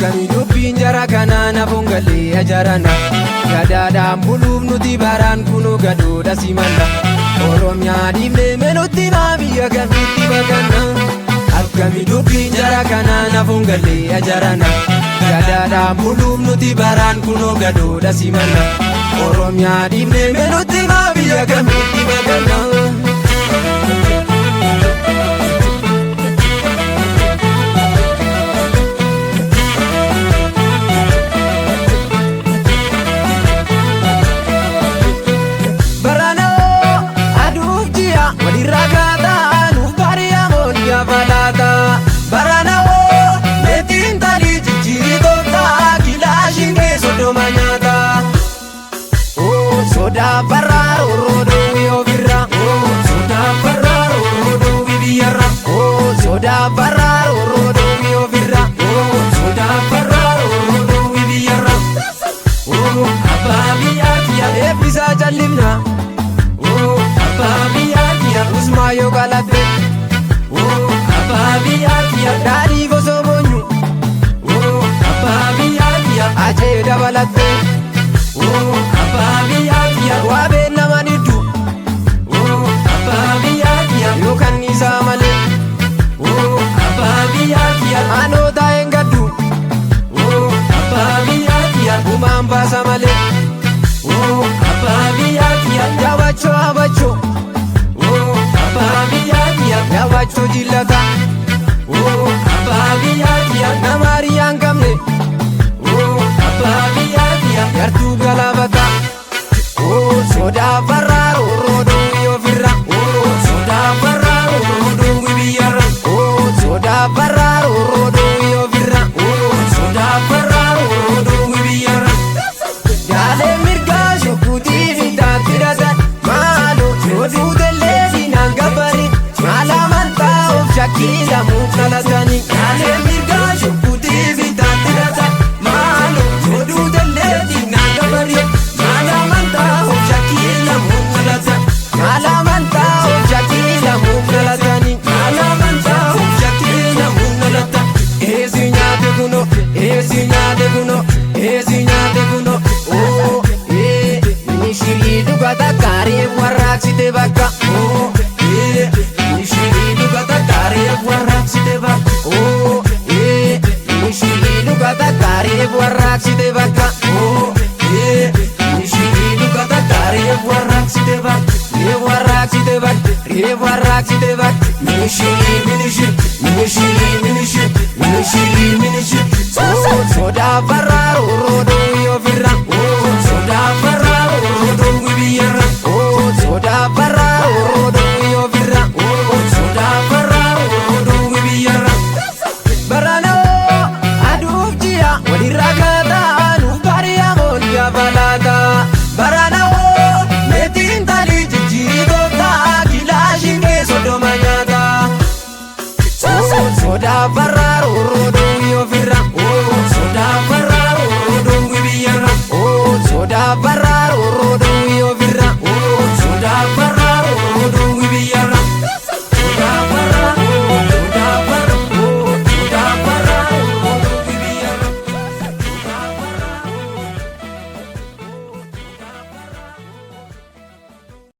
Akkami dubbiin jara kanaa nafoon galee ajarana. Gadaadhaan buluuf nuti baraan kunoo gadoodha simanna. Oromiyaa dhiibnee menutti maa biyya kamitti baqanna. Akkami dubbiin jara kanaa nafoon galee ajarana. Gadaadhaan buluuf nuti baraan kunoo gadoodha simanna. Oromiyaa dhiibnee menutti maa biyya kamitti baqanna. Baranoo aduuf ji'a walirraa kaataa nuuf bari'amoon gaafalaata. Baranoo meetiin talii jijjiirii tooftaa kilaashiin kee soddoma nyaata. Sodaa barraa rooroo dhoowwee ofirra. Sodaa barraa rooroo dhoowwee biyyarra. Sodaa barraa rooroo dhoowwee ofirra. Sodaa barraa rooroo dhoowwee biyyarra. Abbaa biyyaati eebbisaa callimna. Abbaa biyyaati usmaa yoo qalatte. Abbaa biyyaati daadhii gosoo boonyu. Abbaa biyyaati acee dabalatte. Abbaa biyyaati waabeen nama diddu. Abbaa biyyaati yoo kanniisaa malee. Abbaa biyyaati anoo taa'een gaddu. Abbaa biyyaati gumaan baasa malee. Abbaa biyyaati yaabachoo abachoo. Abbaa biyyaati yaabachoo jillata. Abbaa biyyaati nama hiriyaa hin qabne. Abbaa biyyaati yartuu galaafata. Sodaa barraa rooroo dhoowwee ofirra. Sodaa barraa rooroo dhoowwee biyyarra. Sodaa barraa rooroo dhoowwee ofirra. Sodaa barraa rooroo dhoowwee biyyarra. Gaalee mirgaa shukutii bitaatti hidhatan maaloo yoo duutellee siinaan gabbari maal amantaa of shakkii lamuuf dhalatani. Gaalee mirgaa shukutii bitaatti hidhatan maaloo yoo duutellee siinaan gabbari maal amantaa of shakkii lamuuf dhalatan. Maal amantaa of shakkii lamuuf dhalatani. Maal amantaa of shakkii lamuuf dhalatan. Eessi nyaate kunoo eessi nyaate kunoo.